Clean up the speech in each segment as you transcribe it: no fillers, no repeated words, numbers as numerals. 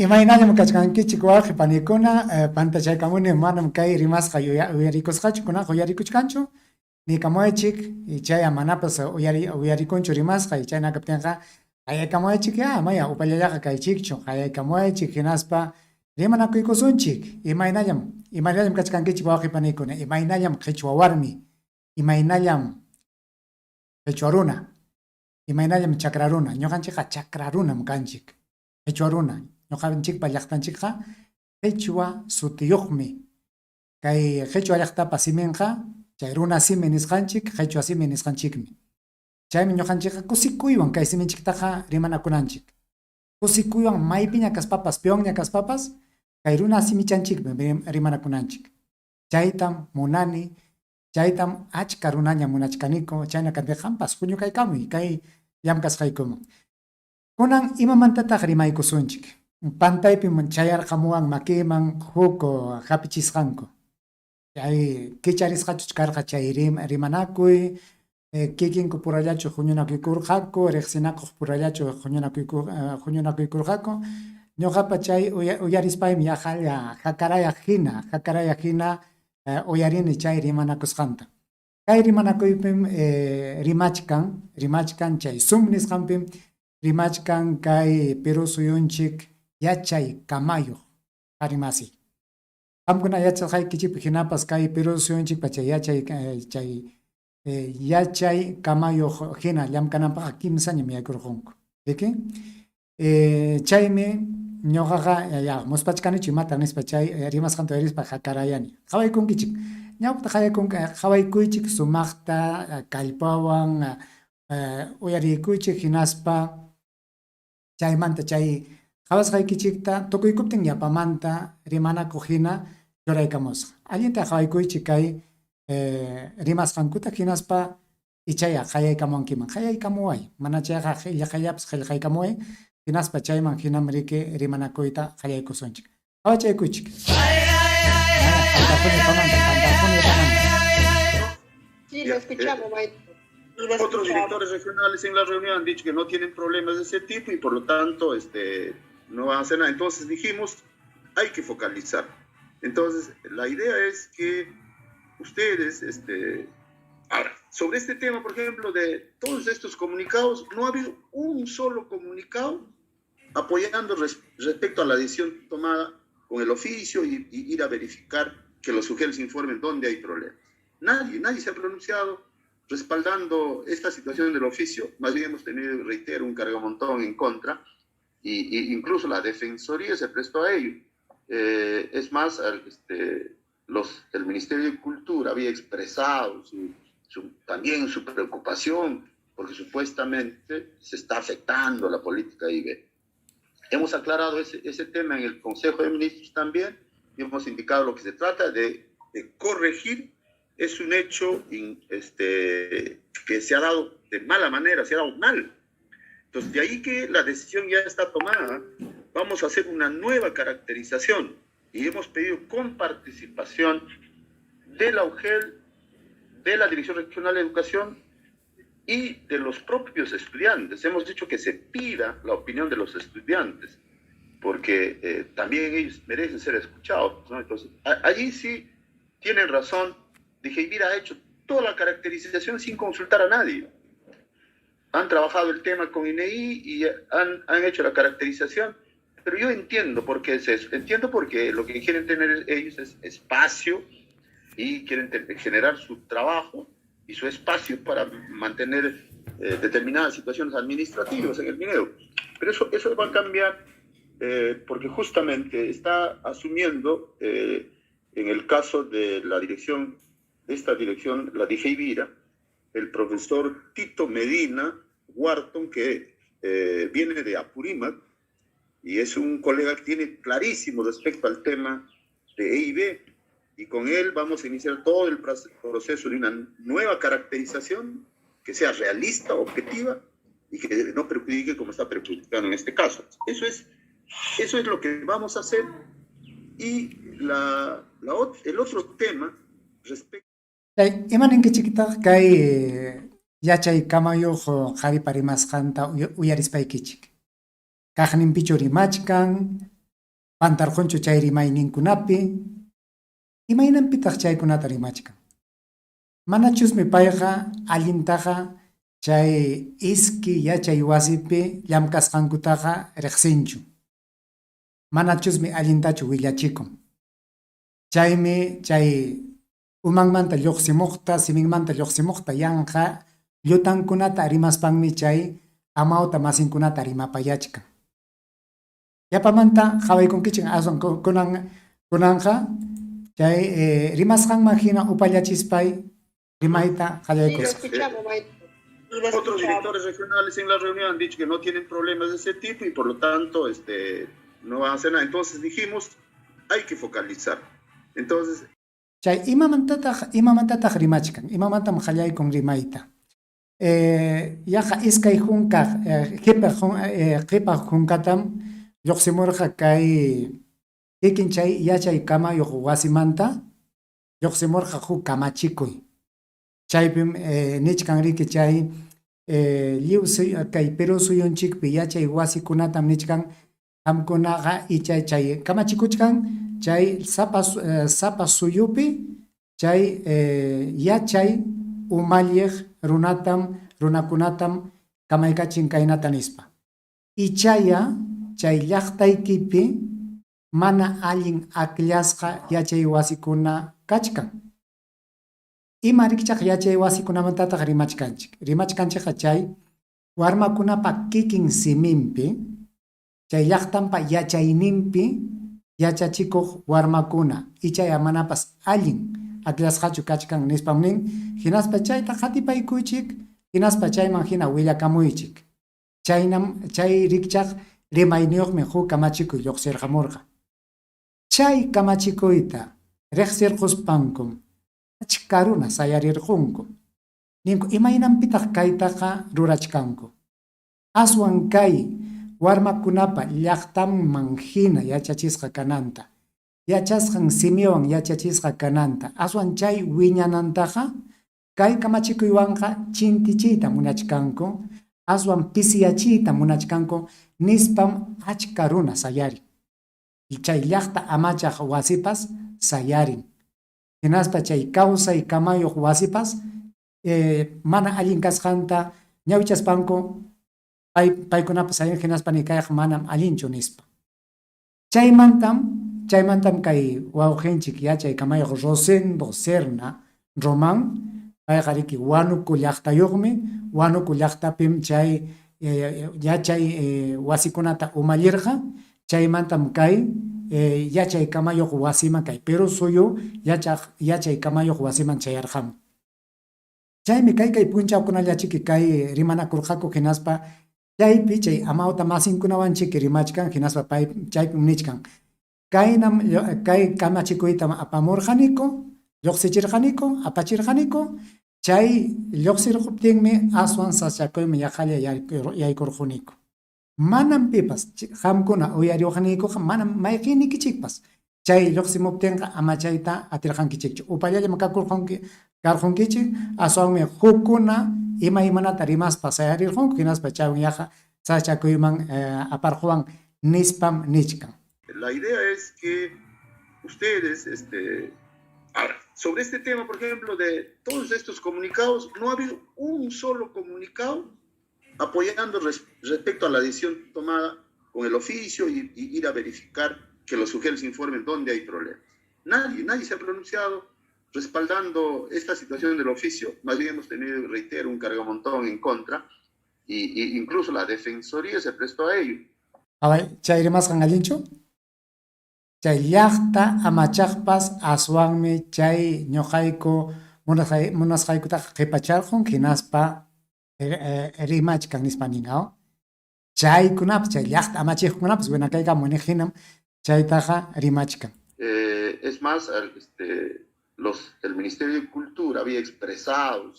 Imaynallam kachkankichik wawqi panikuna, pantachaykamuni manam kay rimasqa uyarikusqachu, kunaqa uyarikuchkanchu, niykamuwaychik, chaya manapas uyarikunchu rimasqa, chayna kaptinqa qayaykamuwaychik ya, amaya upallallaqa kaychikchu, qayaykamuwaychik hinaspa rimanakuykusunchik. Imaynallam, imaynallam kachkankichik wawqi panikuna, imaynallam qhichwa warmi, imaynallam qhichwa runa, imaynallam chakra runa, ñuqanchikqa chakra runam kanchik. Qhichwa runa. Ñuqanchikpa llaqtanchikqa qhichwa sutiyuqmi. Kay qhichwa llaqtapa siminqa chay runa simi nisqanchik, qhichwa simi nisqanchikmi. Chaymi ñuqanchikqa kusikuywan kay siminchiktaqa rimanakunanchik. Kusikuywan maypiña kaspapas, piwanña kaspapas kay runa simichanchikmi rimanakunanchik. Chaytam munani, chaytam achka runaña munachkaniku, chayna kaptinqa qampas huñukaykamuy kay llamkasqaykuman. Kunan imamantataq rimaykusunchik? Pantaypim chayarqamuwan makiyman huk hapichisqanku. Chay kicharisqachuch karqa chay rimanakuy, kikinku purallachu huñunakuykurqaku, riqsinakuq purallachu huñunakuykurqaku. Ñuqapa chay uyarispaymi yaqalla hakarayaq hina, hakarayaq hina uyarini chay rimanakusqanta. Kay rimanakuypim rimachkan, rimachkan chay Zoom nisqanpim rimachkan kay Perú suyunchik yachay kamayuq qarimasiy. Qamkuna yachasqaykichikpi hinapas kay Perú suyunchikpa chay yachay chay yachay kamayuq hina llamkananpaqqa kimsañam yaykurqunku. Riki? Chaymi ñuqaqa ya muspachkanichu imata nispa chay rimasqanta uyarispa hakarayani. Qawaykunkichik. Ñawpaqta qawaykuychik sumaqta kallpawan uyariykuychik hinaspa chaymanta chay qawasqaykichikta tukuykuptin yapamanta rimanakuq hina churaykamusqa. Allinta qawaykuychik kay rimasqankuta hinaspa Ichaya qayaykamuwankiman, qayaykamuway, mana chayqa qillqallapas qillqaykamuway, hinaspa chayman hinam riki rimanakuyta qallaykusunchik. Qawachaykuchik. Sí, lo escuchamos, maestro. Otros directores regionales en la reunión han dicho que no tienen problemas de ese tipo y por lo tanto no van a hacer nada. Entonces dijimos, hay que focalizar. Entonces, la idea es que ustedes, ahora, sobre este tema, por ejemplo, de todos estos comunicados, no ha habido un solo comunicado apoyando respecto a la decisión tomada con el oficio y ir a verificar que los sujetos informen dónde hay problemas. Nadie se ha pronunciado respaldando esta situación del oficio. Más bien hemos tenido, reitero, un cargamontón en contra, y incluso la Defensoría se prestó a ello. Es más, el Ministerio de Cultura había expresado también su preocupación, porque supuestamente se está afectando la política IB. Hemos aclarado ese tema en el Consejo de Ministros también, y hemos indicado lo que se trata de corregir. Es un hecho que se ha dado de mala manera, se ha dado mal. Entonces, de ahí que la decisión ya está tomada, vamos a hacer una nueva caracterización y hemos pedido con participación de la UGEL, de la Dirección Regional de Educación y de los propios estudiantes. Hemos dicho que se pida la opinión de los estudiantes, porque también ellos merecen ser escuchados, ¿no? Entonces, allí sí tienen razón. Dije, mira, ha hecho toda la caracterización sin consultar a nadie. Han trabajado el tema con INEI y han hecho la caracterización, pero yo entiendo por qué es eso. Entiendo porque lo que quieren tener ellos es espacio y quieren generar su trabajo y su espacio para mantener determinadas situaciones administrativas en el Minedu. Pero eso va a cambiar porque justamente está asumiendo, en el caso de la dirección, de esta dirección, la DIGEIBIRA, el profesor Tito Medina Wharton, que viene de Apurímac y es un colega que tiene clarísimo respecto al tema de EIB, y con él vamos a iniciar todo el proceso de una nueva caracterización que sea realista, objetiva y que no perjudique como está perjudicando en este caso. Eso es lo que vamos a hacer. Y el otro tema respecto... Imaninkichiktaq kay yachay kamayuq qharipa rimasqanta uyarispaykichik? Kaqninpichu rimachkan? Pantarqunchu chay rimayninkunapi? Imaynanpitaq chaykunata rimachkan? Manachusmi payqa allintaqa chay iski yachay wasipi llamk'asqankutaqa riqsinchu. Manachusmi allintachu willachikun. Chaymi chay umanmanta lluqsimuqta, siminmanta lluqsimuqta yanqa llutankunata rimaspanmi chay amawta masinkunata rimapayachkan. Yapamanta qhawaykunkichik aswan kunan kunanqa chay rimasqanman hina upallachispay rimayta qallaykusaq. Otros directores regionales en la reunión han dicho que no tienen problemas de ese tipo y por lo tanto no van a hacer nada. Entonces dijimos, hay que focalizar. Entonces, Chay imamantataq rimachkan, imamantam qallaykun rimayta. Yaqa iskay hunka qipa hunkatam lluqsimurqa kay kikin chay yachay kamayuq wasimanta lluqsimurqa huk kamachikuy. Chaypim nichkan riki chay lliw kay Perú suyunchikpi yachay wasikunatam nichkan qamkunaqa icha chay kamachikuchkan chay sapa suyupi chay yachay umalliq runatam runakunatam kamaykachin kaynata nispa. Ichaya chay llaqtaykipi mana allin akllasqa yachay wasikuna kachkan. Ima rikchaq yachay wasikunamantataq rimachkanchik? Rimachkanchikqa chay warmakunapa kikin siminpi, chay llaqtanpa yachayninpi yachachikuq warmakuna ichaya manapas allin akllasqachu kachkan nispam nin, hinaspa chayta qatipaykuychik, hinaspa chayman hina willakamuychik. Chaynam chay rikchaq rimayniyuqmi huk kamachikuy lluqsirqamurqa. Chay kamachikuyta riqsirquspankum achka runa sayarirqunku. Ninku imaynanpitaq kaytaqa rurachkanku. Aswan kay warmakunapa llaqtanman hina yachachisqa kananta, yachasqan simiwan yachachisqa kananta, aswan chay wiñanantaqa kay kamachikuywanqa chintichiyta munachkanku, aswan pisiyachiyta munachkanku nispam achka runa sayarin. Chay llaqta amachaq wasipas sayarin. Hinaspa chay kawsay kamayuq wasipas mana allin kasqanta ñawichaspanku paykunapas sayarin hinaspa nikayqa manam allinchu nispa. Chaymantam kay wawqinchik yachay kamayuq Rosendo Serna Román, payqa riki Huánuco llaqtayuqmi, Huánuco llaqtapim chay yachay wasikunata umallirqa, chaymantam kay yachay kamayuq wasiman, kay Perú suyu yachay kamayuq wasiman chayarqamun. Chaymi kay punchawkunallachiki kay rimanakurqaku hinaspa chaypi chay amawta masinkunawanchiki rimachkan hinaspa pay chaypim nichkan. Kaynam kay kamachikuytam apamurqaniku, lluqsichirqaniku, apachirqaniku, chay lluqsirquptinmi aswan sasachakuyman yaqalla yaykurquniku. Manam pipas qamkuna uyariwaqniykuqa manam mayqinnikichikpas chay lluqsimuptinqa amachayta atirqankichikchu. Upallallam karqunkichik, aswanmi hukkuna imaymanata rimaspa sayarirqunku hinaspa chaywan yaqa sasachakuyman aparquwan nispam nichkan. La idea es que ustedes, ahora, sobre este tema, por ejemplo, de todos estos comunicados, no ha habido un solo comunicado apoyando respecto a la decisión tomada con el oficio y ir a verificar que los sujetos informen dónde hay problemas. Nadie se ha pronunciado respaldando esta situación del oficio. Más bien hemos tenido, reitero, un cargamontón en contra, y incluso la Defensoría se prestó a ello. A ver, chay rimasqan allinchu? Chay llaqta amachaqpas aswanmi chay ñuqayku munasqaykutaqa qhipacharqun hinaspa rimachkan nispa nin, aw? Chaykunapas, chay llaqta amachiqkunapas winakaykamun niq hinam chaytaqa rimachkan. Es más, el Ministerio de Cultura había expresado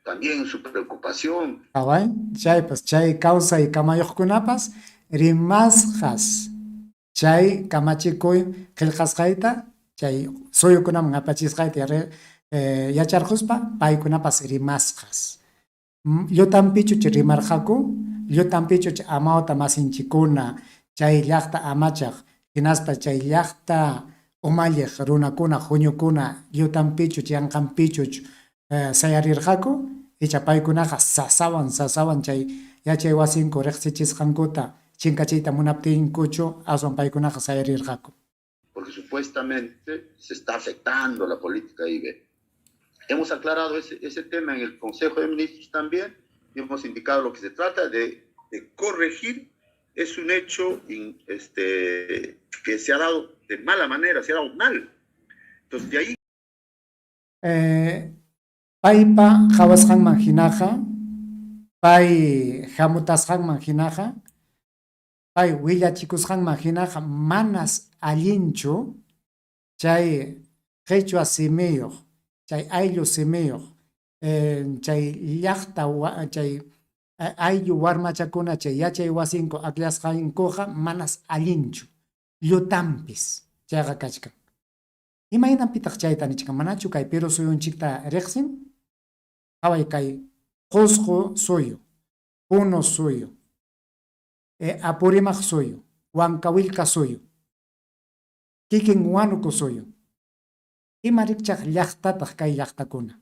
también su preocupación. Qhaway, chaypas, chay kawsay kamayuqkunapas rimasqas chay kamachikuy qillqasqayta, chay suyukunaman apachisqayta yacharquspa paykunapas rimasqas. Llutanpichuch rimarqaku, llutanpichuch amawta masinchikuna, chay llaqta amachaq, Hinaspa chay llaqta umalliq runakuna, huñukuna llutanpichuch, yanqanpichuch sayarirqaku, icha paykunaqa sasawan sasawan chay yachay wasinku riqsichisqankuta chinkachiyta munaptinkuchu aswan paykunaqa sayarirqaku. Porque supuestamente se está afectando la política IB. Hemos aclarado ese tema en el Consejo de Ministros también y hemos indicado lo que se trata de corregir. Es un hecho que se ha dado de mala manera, se ha dado mal. Entonces, de ahí... Paypa qhawasqanman hinaqa, pay hamutasqanman hinaqa, pay willachikusqanman hinaqa manas allinchu chay qhichwa simiyuq, chay ayllu simiyuq, chay llaqta, chay ayllu warmachakuna chay yachay wasinku akllasqankuqa manas allinchu, llutanpis chayqa kachkan. Imaynanpitaq chayta nichkan? Manachu kay Perú suyunchikta riqsin? Qhaway kay Qusqu suyu, Puno suyu, Apurímac suyu, Huancahuilca suyu, kikin Huánuco suyu. Ima rikchaq llaqtataq kay llaqtakuna?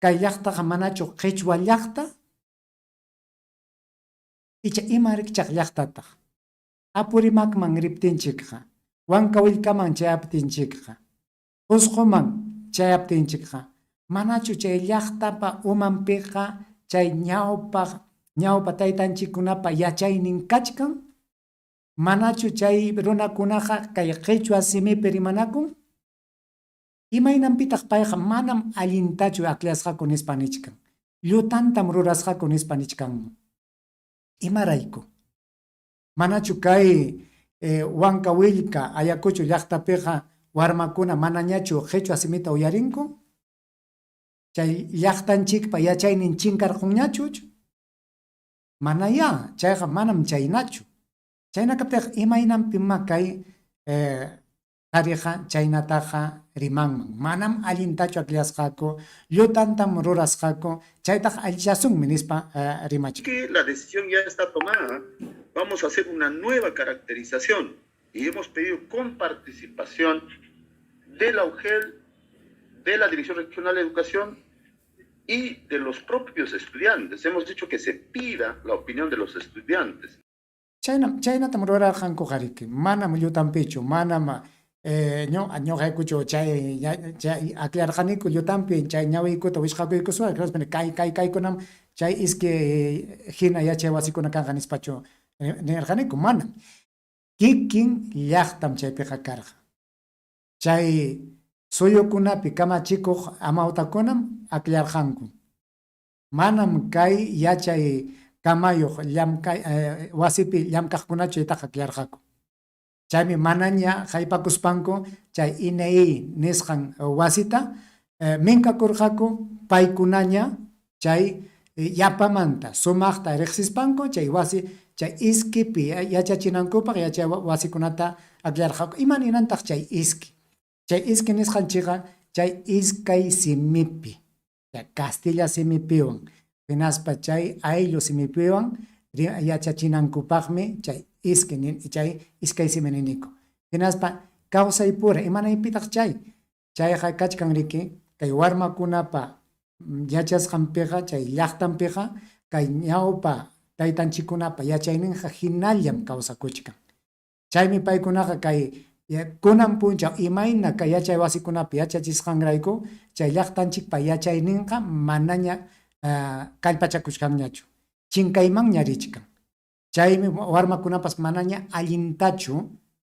Kay llaqtaqa manachu qhichwa llaqta? Icha ima rikchaq llaqtataq? Apurímacman riptinchikqa, Huancahuilcaman chayaptinchikqa, Qusquman chayaptinchikqa, manachu chay llaqtapa umanpiqa chay ñawpa taytanchikkunapa yachaynin kachkan? Manachu chay runakunaqa kay qhichwa simipi rimanakun? Imaynanpitaq payqa manam allintachu akllasqaku nispa nichkan? Llutantam rurasqaku nispa nichkanman. Imarayku? Manachu kay Huancahuilca, Ayacucho llaqtapiqa warmakuna manañachu qhichwa simita uyarinku? Chay llaqtanchikpa yachaynin chinkarqunñachu? Manayá, chayqa manam chaynachu. Chayna kaptinqa imaynanpimá kay qhariqa chaynataqa rimanman? Manam allintachu akllasqaku, llutantam rurasqaku, chaytaqa allichasunmi nispa rimachkan. Que la decisión ya está tomada, vamos a hacer una nueva caracterización y hemos pedido con participación de la UGEL, de la Dirección Regional de Educación y de los propios estudiantes. Hemos dicho que se pida la opinión de los estudiantes. Chaynatam rurarqankuqa riki, manam llutanpichu, manam ñuqaykuchu chay aklarqaniku llutanpi chay ñawiykuta wichqakuykuspa, kay kaykunam chay iskay hina yachay wasikuna kanqa nispachu nirqaniku, manam. Kikin llaqtam chaypiqa karqa. Chay suyukunapi kamachikuq amawtakunam aklarqanku. Manam kay yachay kamayuq llamkay wasipi llamkaqkunachu chaytaqa aklarqaku. Chaymi manaña haypakuspanku chay INEI nisqan wasita minkakurqaku paykunaña chay yapamanta sumaqta riqsispanku chay wasi chay iskipi yachachinankupaq yachay wasikunata aklarqaku. Ima ninantaq chay iski? Chay iski nisqanchikqa chay iskay simipi, castilla simipiwan, hinaspa chay ayllu simipiwan yachachinankupaqmi chay iski chay iskay simi niniku. Hinaspa kawsaypura, imanaypitaq chay? Chayqa kachkan riki kay warmakunapa yachasqanpiqa, chay llaqtanpiqa, kay ñawpa taytanchikkunapa yachayninqa hinallam kawsakuchkan. Chaymi paykunaqa kay kunan punchaw imayna kay yachay wasikunapi yachachisqanrayku chay llaqtanchikpa yachayninqa manaña kallpachakuchkanñachu, chinkaymanña richkan. Chaymi warmakunapas manaña allintachu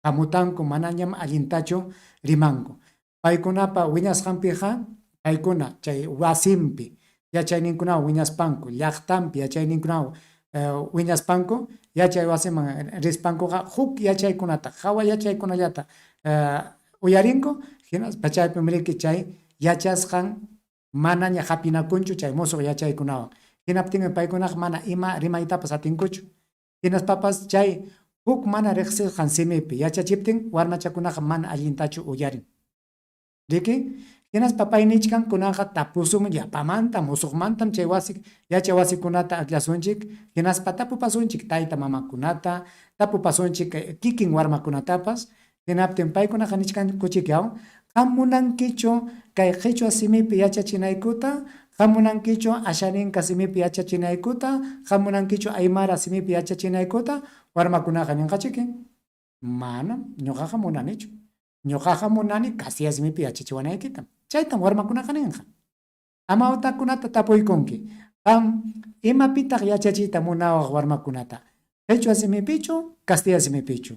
hamutanku, manañam allintachu rimanku. Paykunapa wiñasqanpiqa, paykuna chay wasinpi yachayninkunawan wiñaspanku, llaqtanpi yachayninkunawan wiñaspanku, yachay wasiman rispankuqa huk yachaykunata, hawa yachaykunallata uyarinku, hinaspa chaypim riki chay yachasqan manaña hapinakunchu chay musuq yachaykunawan. Hinaptinmi paykunaqa mana ima rimaytapas atinkuchu. Hinaspapas chay huk mana riqsisqan simipi yachachiptin warmachakunaqa mana allintachu uyarin. Riki? Hinaspa pay nichkan kunanqa tapusun yapamantam, musuqmantam chay wasi yachay wasikunata aklasunchik, hinaspa tapupasunchik tayta mamakunata, tapupasunchik kikin warmakunatapas, hinaptin paykunaqa nichkankuchik yaw, qam munankichu kay qichwa simipi yachachinaykuta, qam munankichu ashaninka simipi yachachinaykuta, qam munankichu aymara simipi yachachinaykuta, warmakunaqa ninqachiki, manam ñuqaqa munanichu. Ñuqaqa munani castilla simipi yachachiwanaykitam. Chaytam warmakunaqa ninqa. Amawtakunata tapuykunki, qam imapitaq yachachiyta munawaq warmakunata, qichwa simipichu, castilla simipichu?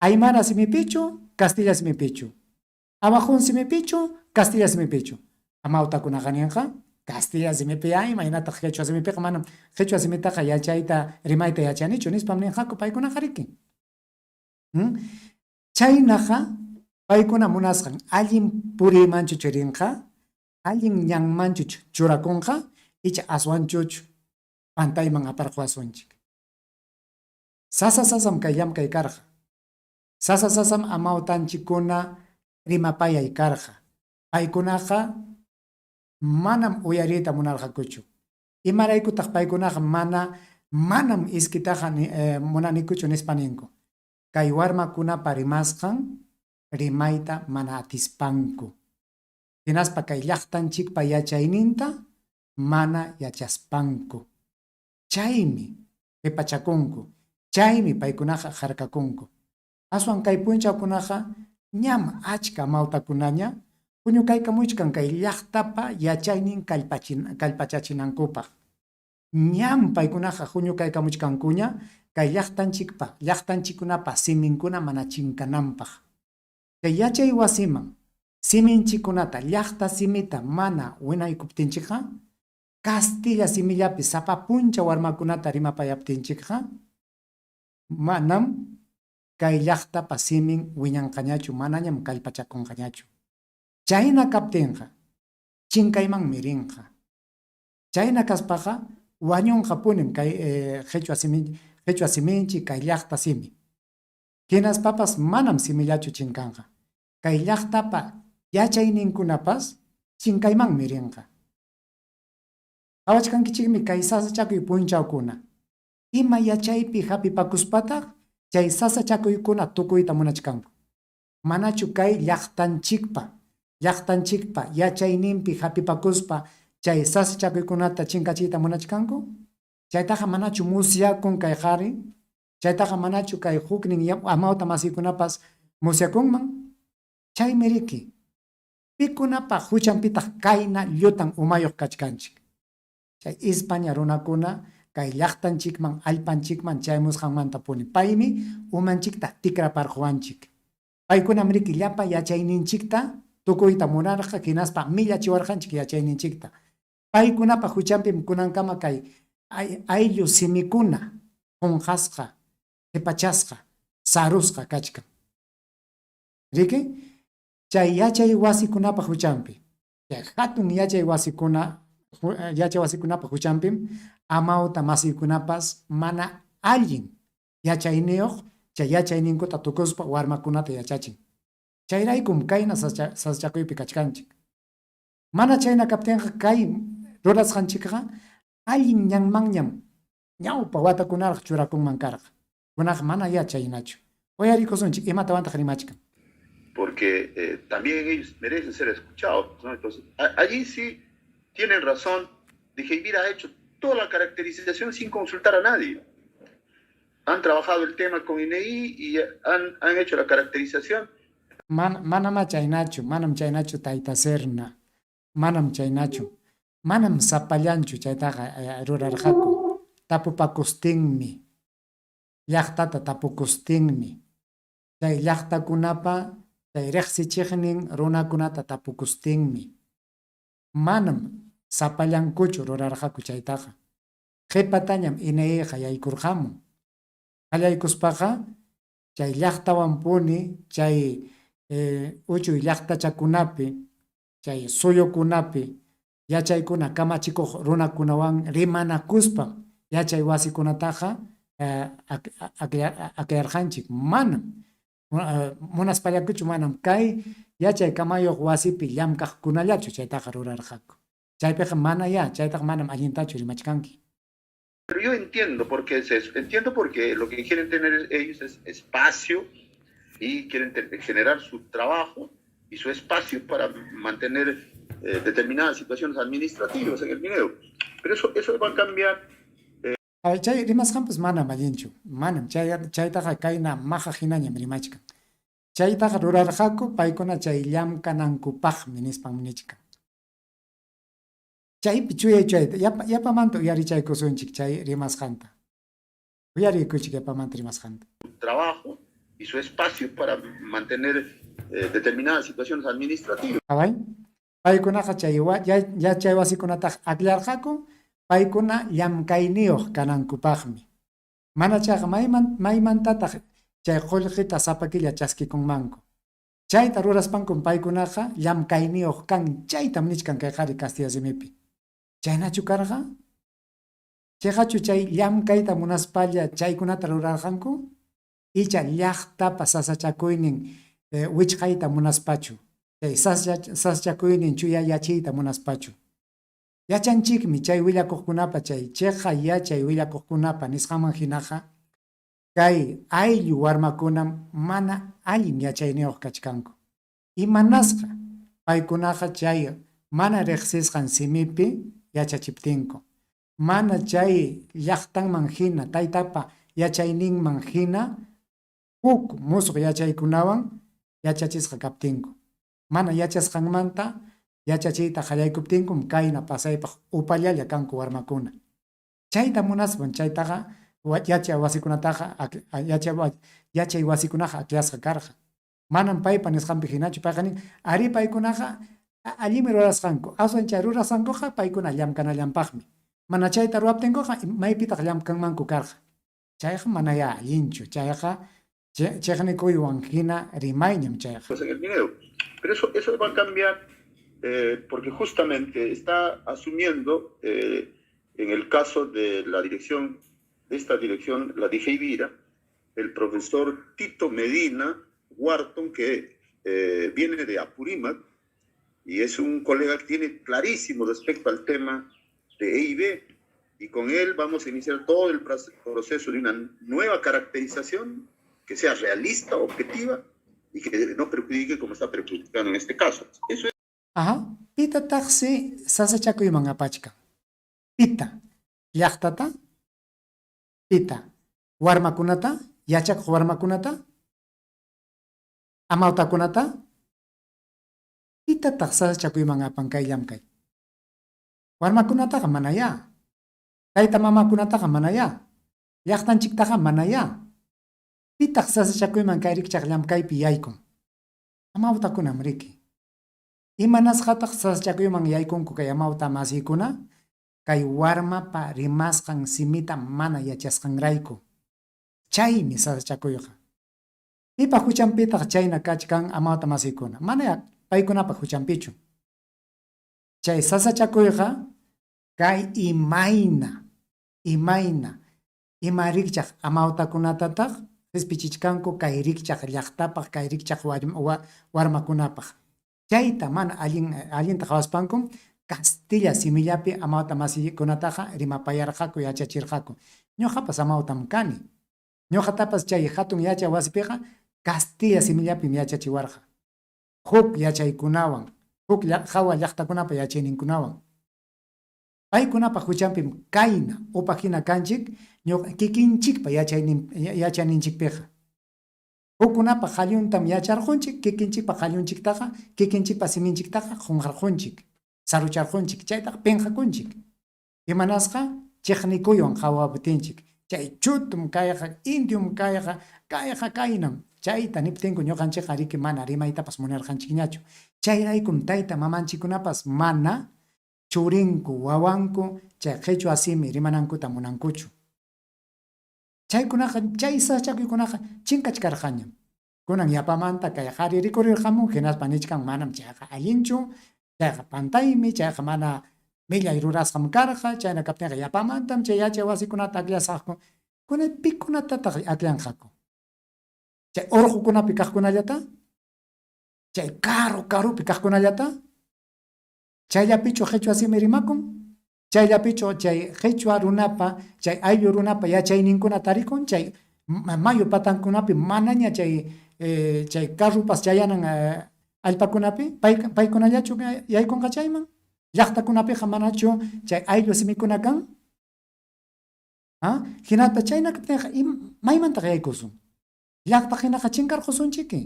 Aymara simipichu, castilla simipichu? Awajún simipichu, castilla simipichu? Amawtakunaqa ninqa, castilla simipi ya imaynataq qichwa simipiqa manam qichwa simitaqa yachayta rimayta yachanichu nispam ninqaku paykunaqa riki. Chaynaqa paykuna munasqan allin puriymanchu rinqa, allin ñanmanchu churakunqa, icha aswanchuchu pantayman aparquwasunchik. Sasa sasam kay llamkay karqa. Sasa sasam amawtanchikkuna rimapayay karqa. Paykunaqa manam uyariyta munarqakuchu. Imaraykutaq paykunaqa mana manam iskitaqa munanikuchu nispa ninku? Kay warmakunapa rimasqan rimayta mana atispanku, hinaspa kay llaqtanchikpa yachayninta mana yachaspanku. Chaymi qipachakunku, chaymi paykunaqa harkakunku. Aswan kay punchawkunaqa ñam achka amawtakunaña huñukaykamuchkan kay llaqtapa yachaynin kallpachachinankupaq. Ñam paykunaqa huñukaykamuchkankuña kay llaqtanchikpa, llaqtanchikkunapa siminkuna mana chinkananpaq. Chay yachay wasiman siminchikkunata, llaqta simita mana winaykuptinchikqa, castilla simillapi sapa punchaw warmakunata rimapayaptinchikqa, manam kay llaqtapa simin wiñanqañachu, manañam kallpachakunqañachu. Chayna kaptinqa, chinkaymanmi rinqa. Chayna kaspaqa wañunqapunim kay qichwa simi, qichwa siminchik, kay llaqta simi. Hinaspapas manam simillachu chinkanqa. Kay llaqtapa yachayninkunapas chinkaymanmi rinqa. Qawachkankichikmi kay sasachakuy punchawkuna. Ima yachaypi hapipakuspataq chay sasachakuykuna tukuyta munachkanku? Manachu kay llaqtanchikpa, llaqtanchikpa yachayninpi hapipakuspa chay sasachakuykunata chinkachiyta munachkanku? Chaytaqa manachu musyakun kay qari? Chaytaqa manachu kay huknin amawta masiykunapas musyakunman? Chaymi riki, pikunapa huchanpitaq kayna llutan umayuq kachkanchik? Chay Ispaña runakuna kay llaqtanchikman, allpanchikman chaymusqanmantapuni. Paymi umanchikta tikraparquwanchik. Paykunam riki llapa yachayninchikta tukuyta munarqa hinaspa millachiwarqanchik yachayninchikta. Paykunapa huchanpim kunankama kay ayllu simikuna qunqasqa, qipachasqa, sarusqa kachkan. Riki? Chay yachay wasikunapa huchanpi. Chay hatun yachay wasikuna yachay wasikunapa huchanpim amawta masiykunapas mana allin yachayniyuq chay yachayninkuta tukuspa warmakunata yachachin. Chayraykum kayna sasachakuypi kachkanchik. Mana chayna kaptinqa kay rurasqanchikqa allin ñanmanñam ñawpa watakunaraq churakunman karqa. Kunanqa mana ya chaynachu. Uyarikusunchik imatawantaq rimachkan. Porque también ellos merecen ser escuchados, ¿no? Entonces, allí sí tienen razón. Dije, mira, ha hecho toda la caracterización sin consultar a nadie. Han trabajado el tema con INEI y han hecho la caracterización. Manamá chaynachu, manam chaynachu tayta Serna, manam chaynachu. Manam sapallanchu chaytaqa rurarqaku. Tapupakustinmi, llaqtata tapukustinmi, chay llaqtakunapa chay riqsichiqnin runakunata tapukustinmi. Manam sapallankuchu rurarqaku chaytaqa. Qipatañam INEIqa yaykurqamun. Qallaykuspaqa chay llaqtawanpuni chay uchuy llaqtachakunapi, chay suyukunapi yachaykuna kamachikuq runakunawan rimanakuspam yachay wasikunataqa akllarqanchik. Manam munaspallakuchu, manam kay yachay kamayuq wasipi llamkaqkunallachu chaytaqa rurarqaku. Chaypiqa manayá, chaytaqa manam allintachu rimachkanki. Pero yo entiendo por qué es eso. Entiendo porque lo que quieren tener ellos es espacio y quieren generar su trabajo y su espacio para mantener determinadas situaciones administrativas en el Mineo. Pero eso va a cambiar. Chay rimasqanpas manam allinchu. Manam. Chaytaqa kayna maja hinañam rimachkan. Chaytaqa rurarqaku paykuna chay llamkanankupaqmi nispam nichkan. Chaypi chuyay chayta yapamanta uyarichaykusunchik chay rimasqanta. Uyariykuchik yapamanta rimasqanta. Trabajo y su espacio para mantener determinadas situaciones administrativas. Qhaway. Paykunaqa chay yachay wasikunataqa akllarqaku paykuna llamkayniyuq kanankupaqmi. Mana chayqa maymantataq chay qullqita sapa killa chaskikunmanku. Chayta ruraspankum paykunaqa llamkayniyuq kan, chaytam nichkan kay qhari castilla simipi. Chaynachu karqa? Chayqachu chay llamkayta munaspalla chaykunata rurarqanku? Icha llaqtapa sasachakuynin wichqayta munaspachu? Chay sasachakuynin chuyayachiyta munaspachu? Yachanchikmi chay willakuqkunapa, chay chiqa yachay willakuqkunapa nisqanman hinaqa kay ayllu warmakunam mana allin yachayniyuq kachkanku. Imanasqa paykunaqa chay mana riqsisqan simipi yachachiptinku, mana chay llaqtanman hina, taytapa yachayninman hina huk musuq yachaykunawan yachachisqa kaptinku. Mana yachasqanmanta yachachiyta qallaykuptinkum kayna pasaypaq upallalla kanku warmakuna. Chayta munaspam chaytaqa yachay wasikunataqa yachay wasikunaqa akllasqa karqa. Manam paypa nisqanpi hinachu payqa nin, arí paykunaqa allinmi rurasqanku, aswan chay rurasqankuqa paykuna llamkanallanpaqmi. Mana chayta ruwaptinkuqa maypitaq llamkanmanku karqa. Chayqa manayá allinchu, chayqa chiqnikuywan hina rimayñam chayqa. En el Mineo. Pero eso va a cambiar porque justamente está asumiendo en el caso de la dirección, de esta dirección, la DIGEIVIRA, el profesor Tito Medina Wharton, que viene de Apurímac y es un colega que tiene clarísimo respecto al tema de EIB, y con él vamos a iniciar todo el proceso de una nueva caracterización que sea realista, objetiva y que no perjudique como está perjudicando en este caso. Eso es. Ajá. Pitataqsi sasachakuyman apachkan. Pita llaqtata, pita warmakunata, yachakuq warmakunata, amawtakunata, pitataq sasachakuyman apan kay llamkay. Warmakunataqa manayá, tayta mamakunataqa manayá, llaqtanchiktaqa manayá. Pitaq sasachakuyman kay rikchaq llamkaypi yaykun. Amawtakunam riki. Imanasqataq sasachakuyman yaykunku kay amawta masiykuna? Kay warmapa rimasqan simita mana yachasqanrayku. Chaymi sasachakuyqa. Pipa huchanpitaq chayna kachkan amawta masiykuna? Mana paykunapa huchanpichu. Chay sasachakuyqa kay imayna, ima rikchaq amawtakunatataq qispichichkanku kay rikchaq llaqtapaq, kay rikchaq warmakunapaq. Chayta mana allinta qhawaspankum castilla simillapi amawta masikunataqa rimapayarqaku, yachachirqaku. Ñuqapas amawtam kani. Ñuqatapas chay hatun yachay wasipiqa castilla simillapim yachachiwarqa. Huk yachaykunawan, huk hawa llaqtakunapa yachayninkunawan. Paykunapa huchanpim kayna upa hina kanchik ñuqa kikinchikpa yachayninchikpiqa. Hukkunapa qalluntam yacharqunchik, kikinchikpa qallunchiktaqa, kikinchikpa siminchiktaqa qunqarqunchik, sarucharqunchik, chaytaqa pinqakunchik. Imanasqa chiqnikuywan qhawaptinchik. Chay chutum kayqa, indium kayqa, kayqa kaynam. Chayta niptinku ñuqanchikqa riki mana rimaytapas munarqanchikñachu. Chayraykum tayta mamanchikkunapas mana churinku, wawanku chay qhichwa simi rimanankuta munankuchu. Chaykunaqa, chay sasachakuykunaqa chinkachkarqañam. Kunan yapamanta kay qhari rikurirqamun hinaspa nichkan manam chayqa allinchu, chayqa pantaymi, chayqa mana millay rurasqam karqa, chayna kaptinqa yapamantam chay yachay wasikunata akllasaqku. Kunan pikunatataq akllanqaku? Chay urqukunapi kaqkunallata? Chay karu karupi kaqkunallata? Chayllapichu qhichwa simi rimakun? Chayllapichu chay qhichwa runapa, chay ayllu runapa yachayninkuna tarikun? Chay mayu patankunapi manaña chay chay carrupas chayanan allpakunapi paykunallachu yaykunqa chayman? Llaqtakunapiqa manachu chay ayllu simikuna kan? Hinata chayna kaptinqa maymantaq yaykusun? Llaqta hinaqa chinkarqusunchiki.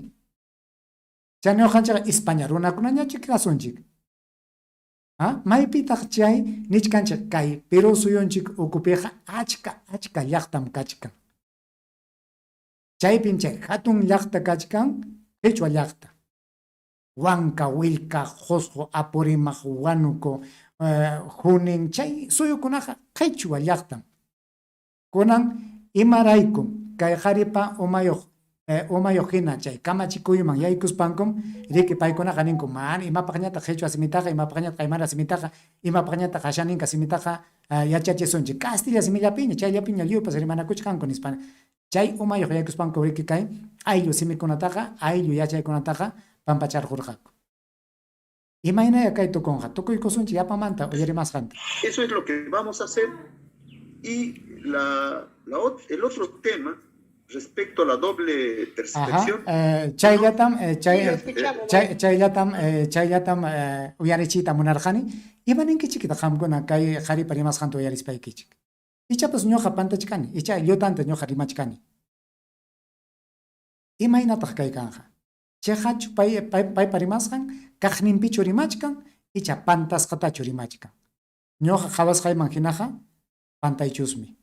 Chay ñuqanchikqa España runakunañachu kasunchik. Maypitaq chay nichkanchik kay Perú suyunchik ukupiqa achka achka llaqtam kachkan. Chaypim chay hatun llaqta kachkan Qhichwa llaqta. Huanca, Willka, Qusqu, Apurímac, Huánuco, Junín, chay suyukunaqa Qhichwa llaqtam. Kunan imaraykum kay qharipa umayuq umayuq hina chay kamachikuyman yaykuspankum riki paykunaqa ninku mana imapaqñataq qhichwa simitaqa, imapaqñataq aymara simitaqa, imapaqñataq ashaninka simitaqa yachachisunchik castilla simillapiña, chayllapiña lliwpas rimanakuchkanku nispa. Chay umayuq yaykuspanku riki kay ayllu simikunataqa, ayllu yachaykunataqa pampacharqurqaku. Imaynaya kay tukunqa? Tukuykusunchik yapamanta uyarimasqanta. Eso es lo que vamos a hacer. Y el otro tema respecto a la doble percepción. Chayllatam chayllatam chayllatam uyarichiyta munarqani. Ima ninkichiktaq qamkuna kay qharipa rimasqanta uyarispaykichik? Ichapas ñuqa pantachkani, icha llutanta ñuqa rimachkani. Imaynataq kay kanqa? Chiqachu paypa rimasqan, kaqninpichu rimachkan, icha pantasqatachu rimachkan? Ñuqa qhawasqayman hinaqa pantaychusmi.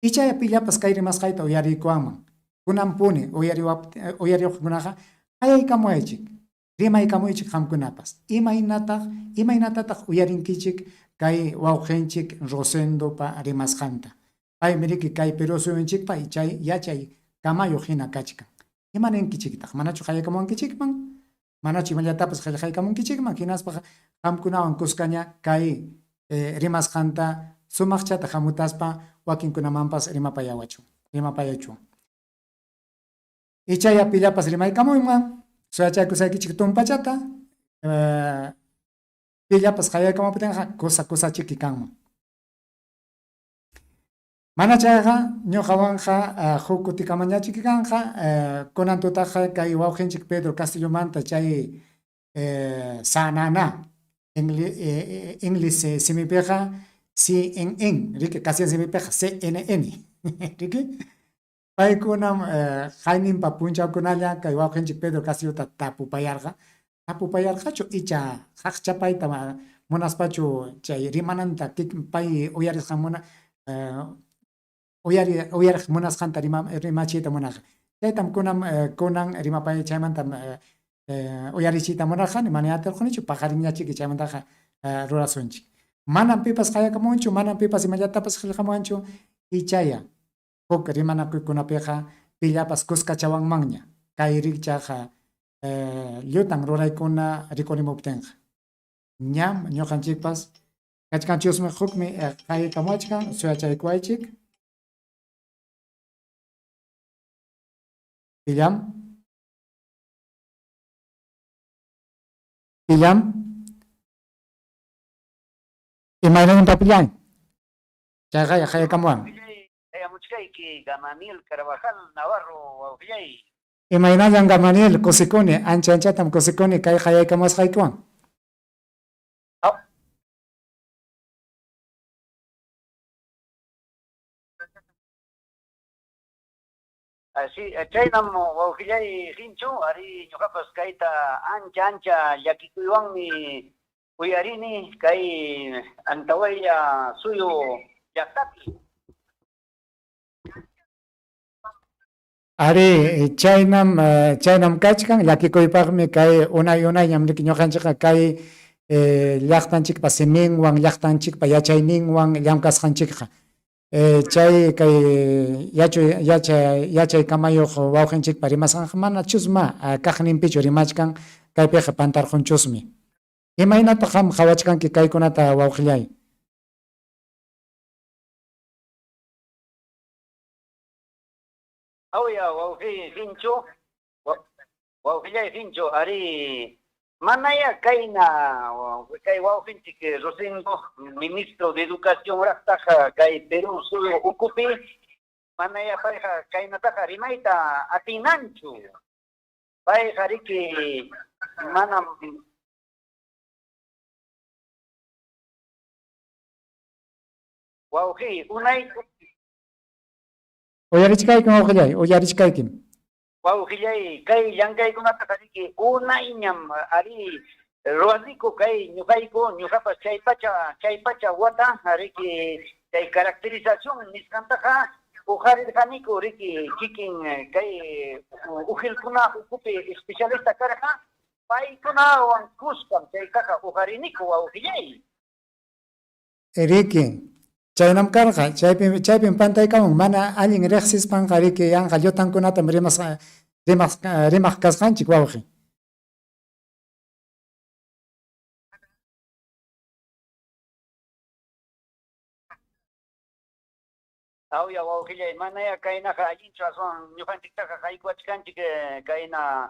Icha pillapas kay rimasqayta uyariykuwanman. Kunanpuni uyariwaqkunaqa qayaykamuwaychik, rimaykamuychik qamkunapas. Imaynataq, imaynatataq uyarinkichik kay wawqinchik Rosendopa rimasqanta? Paymi riki kay Perú suyunchikpa chay yachay kamayuq hina kachkan. Ima ninkichiktaq? Manachu qayaykamuwankichikman? Manachu imallatapas qillqaykamunkichikman? Hinaspa qamkunawan kuskaña kay rimasqanta sumaqchata hamutaspa wakinkunamanpas rimapayawachun, rimapayachun. Ichaya pillapas rimaykamuyman, suyachaykusaykichik tumpachata, pillapas qayaykamuptinqa kusa kusachiki kanman. Mana chayqa ñuqawanqa huk kutikamañachiki kanqa, kunan tutaqa kay wawqinchik Pedro Castillomanta chay sanana Inglis simipiqa CNN, riki castilla simipiqa CNN, riki paykunam qayninpa punchawkunalla kay wawqinchik Pedro Castillota tapupayarqa. Tapupayarqachu icha qaqchapayta munaspachu chay rimananta pay uyarisqan muna uyariq munasqanta rimachiyta munarqa. Chaytam kunan kunan rimapay chaymantam uyarichiyta munarqani, mana atirqunichu paqarinñachiki chaymantaqa rurasunchik. Manam pipas qayakamunchu, manam pipas imallatapas qillqamuwanchu, ichaya huk rimanakuykunapiqa pillapas kuskachawanmanña kay rikchaq llutan ruraykuna rikurimuptinqa. Ñam ñuqanchikpas kachkanchusmi hukmi qayakamuwachkan, suyachaykuwaychik. Pillam? Pillam? Imaynallam papillay? Chayqa qayakamuwan. Qayamuchkayki Gamaniel Carvajal Navarro wawqillay. Imaynallam Gamaniel, kusikuni, ancha anchatam kusikuni kay qayaykamuwasqaykiwan. Así, chaynam wawqillay Hinchu, ari ñuqapas kayta ancha ancha llakikuywanmi uyarini kay Antawaylla suyu llaqtapi. Ari, chaynam chaynam kachkan, llakikuypaqmi kay unay unayñam riki ñuqanchikqa kay llaqtanchikpa siminwan, llaqtanchikpa yachayninwan llamkasqanchikqa. Chay kay yachay kamayuq wawqinchikpa rimasqanqa mana chusma kaqninpichu rimachkan, kaypiqa pantarqunchusmi. Imaynataq qam qhawachkanki kaykunata wawqillay? Awya wawqiy Hinchu, Wawqillay Hincho, ari manaya kayna kay wawqinchik Rosendo, ministro de Educación raqtaqa kay Perú suyu ukupi, manaya payqa kaynataqa rimayta atinanchu. Payqa riki manam wawqi unay Uyarichkaykim wawqillay, uyarichkaykim. Wawqillay, kay llankaykunataqa riki unayñam ari ruwaniku kay ñuqayku, ñuqapas chay pacha wata riki chay caracterización nisqantaqa uqarirqaniku riki kikin kay ujilkuna ukupi especialista karqa, paykunawan kuskam chaytaqa uqariniku wawqillay. Riki, chaynam karqa, chaypim pantaykamun mana allin riqsispanqa riki yanqa llutankunatam rimaq kasqanchik wawqi. Awya wawqillay, manaya kaynaqa allinchu aswan ñuqanchiktaqa haykuwachkanchik kayna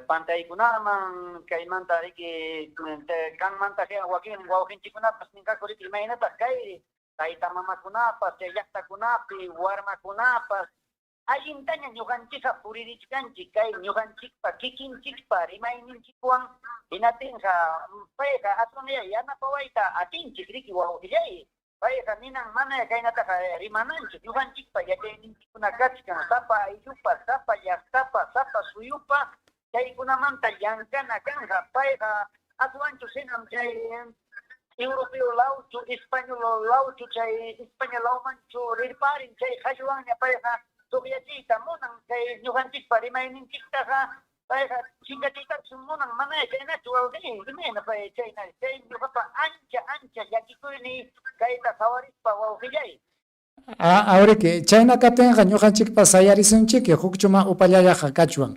pantaykunaman, kaymanta riki kanmanta wakin wawqinchikkunapas ninqaku riki imaynataq kay tayta mamakunapas, chay llaqtakunapi, warmakunapas allintaña ñuqanchikqa puririchkanchik kay ñuqanchikpa kikinchikpa rimayninchikwan, hinatinqa payqa aswanya yanapawayta atinchik riki wawqillay. Payqa ninan manaya kaynataqa rimananchik, ñuqanchikpa yachayninchikkuna kachkan, sapa ayllupa, sapa llaqtapa, sapa suyupa, chaykunamanta llankana kanqa. Payqa aswanchu sinam chay europeo lawchu, español lawchu, chay España lawmanchu rirparin, chay qalluwanña payqa tuqyachiyta munan, chay ñuqanchikpa rimayninchiktaqa payqa chinkachiytachu munan, manaya chaynachu wawqillay, imayna pay chayna, chay ñuqapa ancha ancha llakikuyniy kayta qhawarispa wawqillay. Awriki, chayna kaptinqa ñuqanchikpas sayarisunchiki, hukchuma upallallaqa kachwan.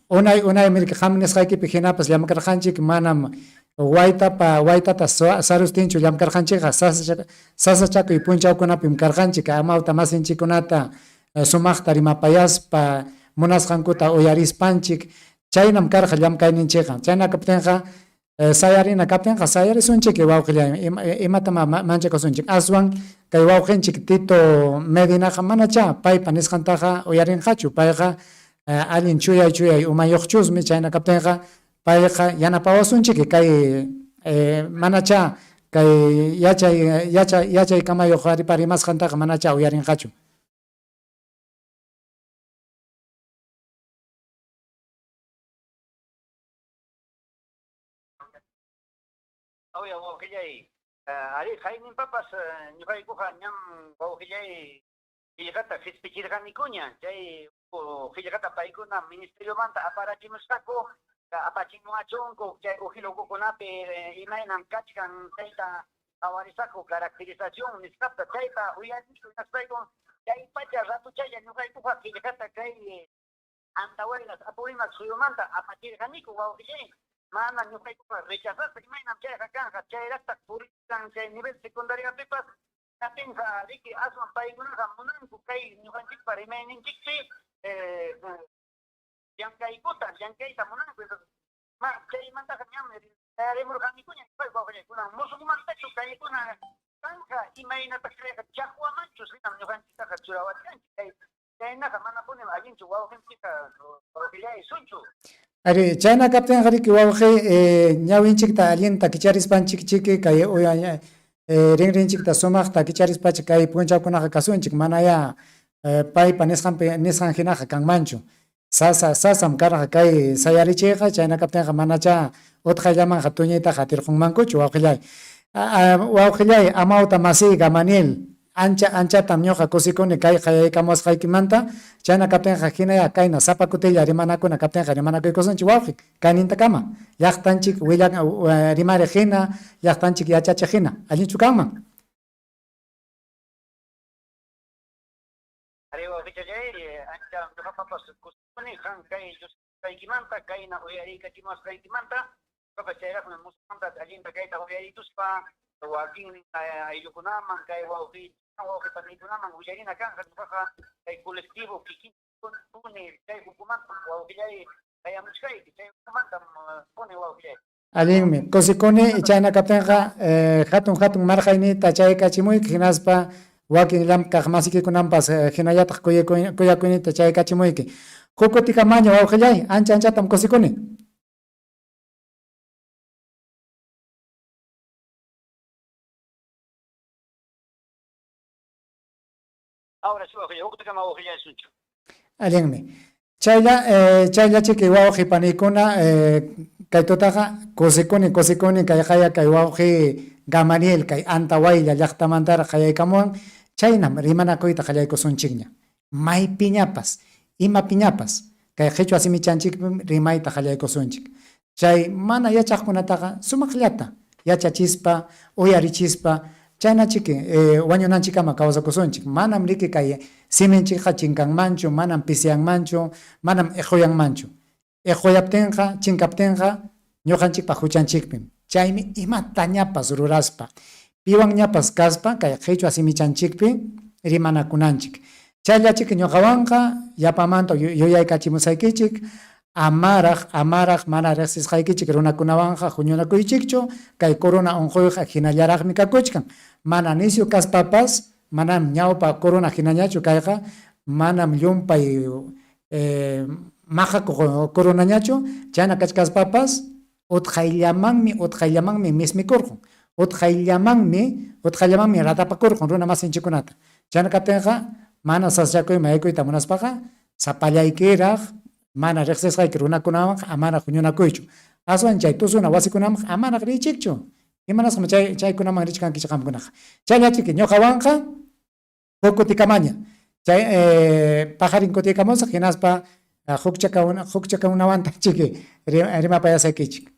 Unay unaymi qam nisqaykipi hinapas llamkarqanchik, manam waytata sarustinchu llamkarqanchikqa, sasachakuy punchawkunapim karqanchik, amawta masinchikkunata sumaqta rimapayaspa, munasqankuta uyarispanchik, chaynam karqa llamkayninchikqa. Chayna kaptinqa sayarina kaptinqa sayarisunchik wawqillay, imatam manchakusunchik. Aswan kay wawqinchik Tito Medinaqa manachá paypa nisqantaqa uyarinqachu, payqa allin chuyay chuyay umayuqchusmi, chayna kaptinqa payqa yanapawasunchik kay manachá kay yachay kamayuq qaripa rimasqantaqa manachá uyarinqachu. Awya wawqillay, ari hayninpapas ñuqaykuqa ñam wawqillay qillqata qispichirqanikuña, chay qillqata paykuna ministeriomanta aparachimusqaku, apachimuwachunku chay ujil ukukunapi imaynam kachkan chayta qhawarisaqku caracterización nisqata, chayta uyariku hinaspayku chay pacha ratuchalla ñuqaykuqa qillqata kay Andahuaylas Apurímac suyumanta apachirqaniku wawqillay, mana ñuqaykuqa rechazaspa imaynam chayqa kanqa, chayraqtaq purichkan chay nivel secundariopipas, hinaptinqa riki aswan paykunaqa munanku kay ñuqanchikpa rimayninchikpi llankaykuta, llankayta munanku. Entonces, ma chaymantaqa ñam sayarimurqanikuña ñuqayku wawqillay, kunan musuqmantachu kaykuna kanqa, imaynataq chayqa chaqwamanchu sinam ñuqanchiktaqa churawachkanchik kay chaynaqa manapunim allinchu wawqinchikqa wawqillay sunchu. Ari, chayna kaptinqa riki wawqi ñawinchikta allinta kicharispanchik chiki kay rinrinchikta sumaqta kicharispacha kay punchawkunaqa kasunchik, manaya paypa nisqan hinaqa kanmanchu. Sasam karqa kay sayarichiyqa, chayna kaptinqa manachá utqayllamanqa tuñiytaqa atirqunmankuchu wawqillay. Wawqillay, amawta masiy Gamaniel, ancha anchatam ñuqa kusikuni kay qayaykamuwasqaykimanta, chayna kaptinqa hinaya kayna sapa kutilla rimanakuna kaptinqa rimanakuykusunchik wawqi, kaynintakama, llaqtanchik rimariq hina, llaqtanchik yachachiq hina, allinchu kanman? Ari wawqichallay, ancha ñuqapapas kusikuni qan kay llusqaykimanta, kayna uyariykachimuwasqaykimanta, ñuqapas chayraqmi musuqmanta allinta kayta uyarituspa wakin ayllukunaman, kay wawqi paniykunaman willarina kanqa, ñuqaqa kay colectivo kikin Puni chay hukumantam wawqillay qayamuchkayki, chay hukumantam puni wawqillay. Allinmi, kusikuni chayna kaptinqa hatun hatun marqayniyta chaykachimuyki hinaspa wakin llamk'aq masikikunampas hinallataq kuyakuyniyta chaykachimuyki. Huk kutikamaña wawqillay, ancha anchatam kusikuni. Ahora sí wawqillay, huk kutikama wawqillay sunchu. Allinmi. Chaylla chaylla chiki wawqi paniykuna kay tutaqa kusikuni kusikuni kay qaya kay wawqi Gamaliel kay Antawaylla llaqtamantaraq qayaykamuwan chaynam rimanakuyta qallaykusunchikña. Maypiñapas, imapiñapas kay qhichwa simichanchikpim rimayta qallaykusunchik. Chay mana yachaqkunataqa sumaqllata yachachispa, uyarichispa, chaynachiki wañunanchikkama kawsakusunchik. Manam riki kay siminchikqa chinkanmanchu, manam pisiyanmanchu, manam iquyanmanchu. Iquyaptinqa, chinkaptinqa ñuqanchikpa huchanchikpim. Chaymi imatañapas ruraspa, piwanñapas kaspa kay qhichwa simichanchikpi rimanakunanchik. Chayllachiki ñuqawanqa yapamanta yuyaykachimusaykichik, amaraq, amaraq mana riqsisqaykichik runakunawanqa huñunakuychikchu, kay corona unquyqa hinallaraqmi kakuchkan. Mana nisyu kaspapas, manam ñawpa corona hinañachu kayqa, manam llumpay maqakuq coronañachu, chayna kachkaspapas utqayllamanmi, utqayllamanmi mismikurqun, utqayllamanmi, utqayllamanmi ratapakurqun runa masinchikkunata. Chayna kaptinqa, mana sasachakuyman yaykuyta munaspaqa, sapallaykiraq mana riqsisqayki runakunawanqa amaraq huñunakuychu. Aswan chay tusuna wasikunamanqa amaraq riychikchu. Imanasqam chay chaykunaman richkankichik qamkunaqa. Chayllachiki ñuqawanqa huk kutikamaña. Chay paqarin kutiykamusaq hinaspa hukchakaunawantaq chiki rimapayasaykichik.